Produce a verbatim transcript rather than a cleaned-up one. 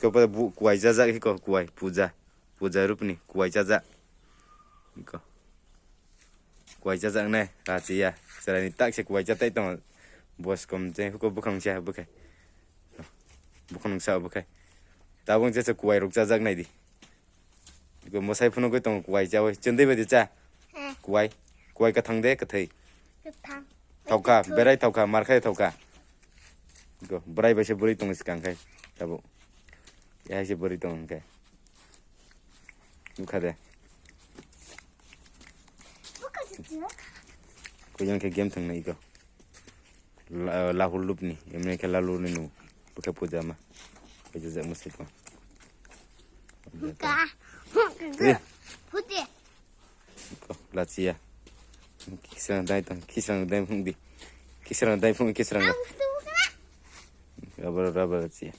Iko pa bu kuwai chajak iko kuwai puja. Puja rupni kuwai chajak. Iko. Kuwai chajak nai rachiya. Chwraini tak se kuwai chatai tongo. Bos kom je huko bukhang se bukhai. Bukhang sa bukhai. Tabung je se kuwai rok chajak nai di. Iko mosai phunugwi tongo kuwai chawi. Chwndwi bai di cha. Eh. Kuwai. Kuwai kathang de kathai. Kathang. Thokha, berai thokha, mar khai thokha. Go, bwrai bai se bwrwi tongo swkang khai. Tabuk. Yahai se bwrwi tongo hwnkhe. Bukha de. Bukha se tio. Ko yang khe game thang nai go. La-, lahul lupni, emne khe lahul ni nu. Bukha puja ma. Puja jak musik ma. Bukha. Eh. Bukha. Pute. Ko, lachiya. Kisrang dai tong, kisrang dai phung di. Kisrang dai phung, kisrang. Ang tu kana. Rubber, rubber lachiya.